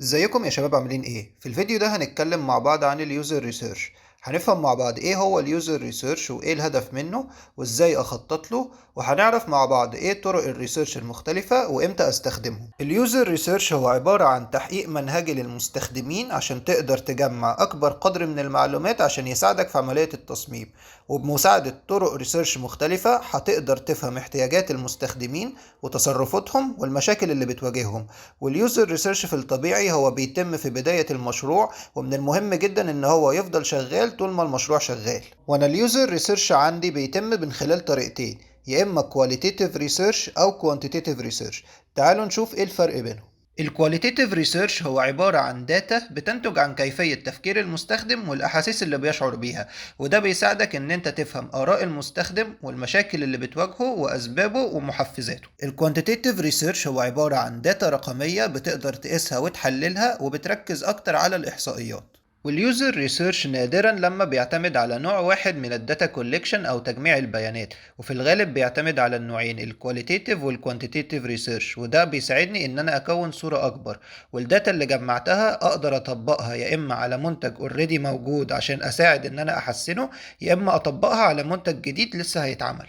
ازيكم يا شباب، عاملين ايه؟ في الفيديو ده هنتكلم مع بعض عن ال user research. هنفهم مع بعض ايه هو ال user research وايه الهدف منه وازاي اخطط له، وهنعرف مع بعض ايه طرق ال research المختلفة وامتى استخدمهم. ال user research هو عبارة عن تحقيق منهجي للمستخدمين عشان تقدر تجمع اكبر قدر من المعلومات عشان يساعدك في عملية التصميم، وبمساعدة طرق research مختلفة هتقدر تفهم احتياجات المستخدمين وتصرفاتهم والمشاكل اللي بتواجههم. وال user research في الطبيعي هو بيتم في بداية المشروع، ومن المهم جدا ان هو يفضل شغال طول ما المشروع شغال. وانا ال user research عندي بيتم من خلال طريقتين، يا اما qualitative research او quantitative research. تعالوا نشوف ايه الفرق بينهم. ال qualitative research هو عبارة عن data بتنتج عن كيفية تفكير المستخدم والأحاسيس اللي بيشعر بيها، وده بيساعدك إن أنت تفهم آراء المستخدم والمشاكل اللي بتواجهه وأسبابه ومحفزاته. ال quantitative research هو عبارة عن data رقمية بتقدر تقيسها وتحللها، وبتركز أكتر على الإحصائيات. وال user research نادرا لما بيعتمد على نوع واحد من ال data collection او تجميع البيانات، وفي الغالب بيعتمد على النوعين ال qualitative وال quantitative research، وده بيساعدني ان انا اكون صورة اكبر، وال data اللي جمعتها اقدر اطبقها يا اما على منتج already موجود عشان اساعد ان انا احسنه، يا اما اطبقها على منتج جديد لسه هيتعمل.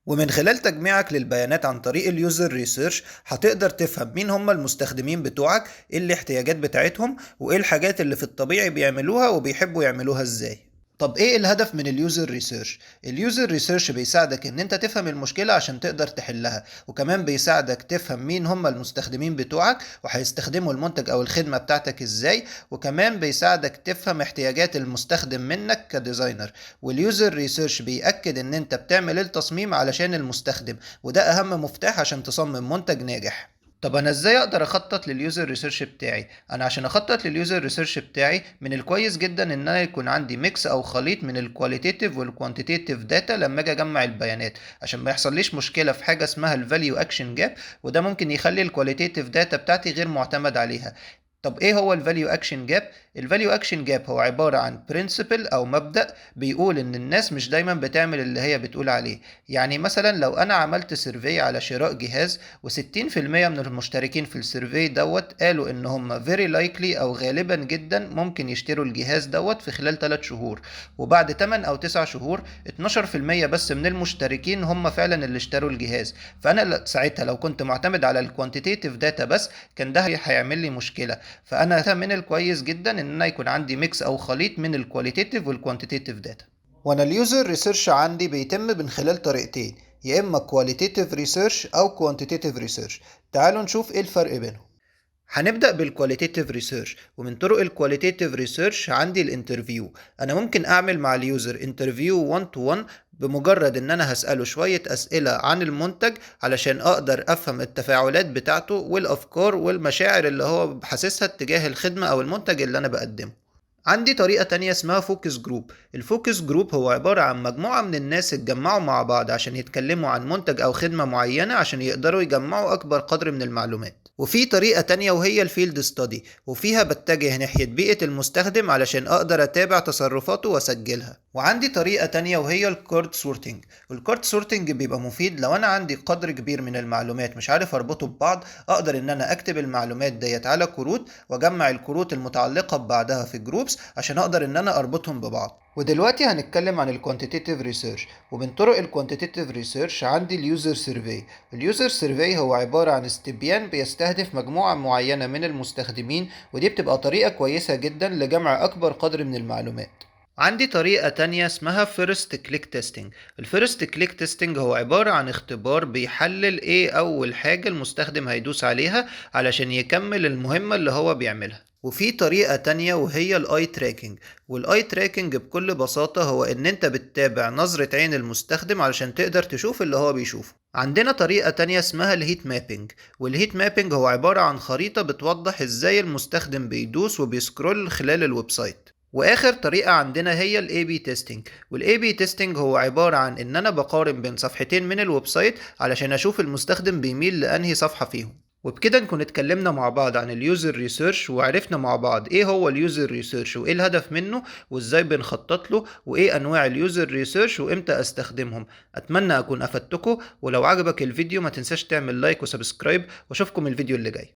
ومن خلال تجميعك للبيانات عن طريق ال user research هتقدر تفهم مين هم المستخدمين بتوعك، ايه الاحتياجات بتاعتهم، وايه الحاجات اللي في الطبيعي بيعملوها وبيحبوا يعملوها ازاي. طب ايه الهدف من ال user research؟ ال user research بيساعدك ان انت تفهم المشكلة عشان تقدر تحلها، وكمان بيساعدك تفهم مين هم المستخدمين بتوعك وهيستخدموا المنتج او الخدمة بتاعتك ازاي، وكمان بيساعدك تفهم احتياجات المستخدم منك ك designer. وال user research بيأكد ان انت بتعمل التصميم علشان المستخدم، وده اهم مفتاح عشان تصمم منتج ناجح. طب انا ازاي اقدر اخطط لل user research بتاعي؟ انا عشان اخطط لل user research بتاعي من الكويس جدا ان انا يكون عندي mix او خليط من ال qualitative وال quantitative data لما اجي اجمع البيانات، عشان ما يحصليش مشكله في حاجه اسمها ال value action gap، وده ممكن يخلي ال qualitative data بتاعتي غير معتمد عليها. طب ايه هو ال value action gap؟ ال value action gap هو عباره عن principle او مبدا بيقول ان الناس مش دايما بتعمل اللي هي بتقول عليه. يعني مثلا لو انا عملت survey على شراء جهاز، و60% من المشتركين في ال survey دوت قالوا ان هم very likely او غالبا جدا ممكن يشتروا الجهاز دوت في خلال 3 شهور، وبعد 8 او 9 شهور 12% بس من المشتركين هم فعلا اللي اشتروا الجهاز. فانا ساعتها لو كنت معتمد على ال quantitative data بس كان ده هيعمل لي مشكله. فانا من الكويس جدا ان انا يكون عندي mix او خليط من ال qualitative وال quantitative data. وانا ال user research عندي بيتم من خلال طريقتين، يا اما qualitative research او quantitative research. تعالوا نشوف ايه الفرق بينهم. هنبدأ بال qualitative research، ومن طرق ال qualitative research عندي ال interview. انا ممكن اعمل مع ال user interview 1 to 1 بمجرد ان انا هسأله شوية اسئلة عن المنتج علشان اقدر افهم التفاعلات بتاعته والافكار والمشاعر اللي هو حاسسها اتجاه الخدمة او المنتج اللي انا بقدمه. عندي طريقة تانية اسمها focus group. ال focus group هو عبارة عن مجموعة من الناس اتجمعوا مع بعض عشان يتكلموا عن منتج أو خدمة معينة عشان يقدروا يجمعوا أكبر قدر من المعلومات. وفي طريقة تانية وهي ال field study، وفيها بتجه ناحية بيئة المستخدم علشان أقدر أتابع تصرفاته وأسجلها. وعندي طريقة تانية وهي ال card sorting. ال card sorting بيبقى مفيد لو أنا عندي قدر كبير من المعلومات مش عارف أربطه ببعض، أقدر إن أنا أكتب المعلومات ديت على كروت وأجمع الكروت المتعلقة ببعضها في groups عشان أقدر إن أنا أربطهم ببعض. ودلوقتي هنتكلم عن ال quantitative research، ومن طرق ال quantitative research عندي ال user survey. ال user survey هو عبارة عن استبيان بيستهدف مجموعة معينة من المستخدمين، ودي بتبقى طريقة كويسة جدا لجمع أكبر قدر من المعلومات. عندي طريقة تانية اسمها first click testing. ال first click testing هو عبارة عن اختبار بيحلل ايه أول حاجة المستخدم هيدوس عليها علشان يكمل المهمة اللي هو بيعملها. وفي طريقة تانية وهي ال eye tracking. وال eye tracking بكل بساطة هو ان انت بتتابع نظرة عين المستخدم علشان تقدر تشوف اللي هو بيشوفه. عندنا طريقة تانية اسمها ال heat mapping. وال heat mapping هو عبارة عن خريطة بتوضح ازاي المستخدم بيدوس وبي scroll خلال ال website. واخر طريقة عندنا هي ال A/B testing. وال A/B testing هو عبارة عن ان انا بقارن بين صفحتين من ال website علشان اشوف المستخدم بيميل لانهي صفحة فيهم. وبكده نكون اتكلمنا مع بعض عن ال user research، وعرفنا مع بعض ايه هو ال user research وايه الهدف منه وازاي بنخطط له وايه انواع ال user research وامتى استخدمهم. اتمنى اكون افدتكم، ولو عجبك الفيديو ما تنساش تعمل like و subscribe، واشوفكم الفيديو اللي جاي.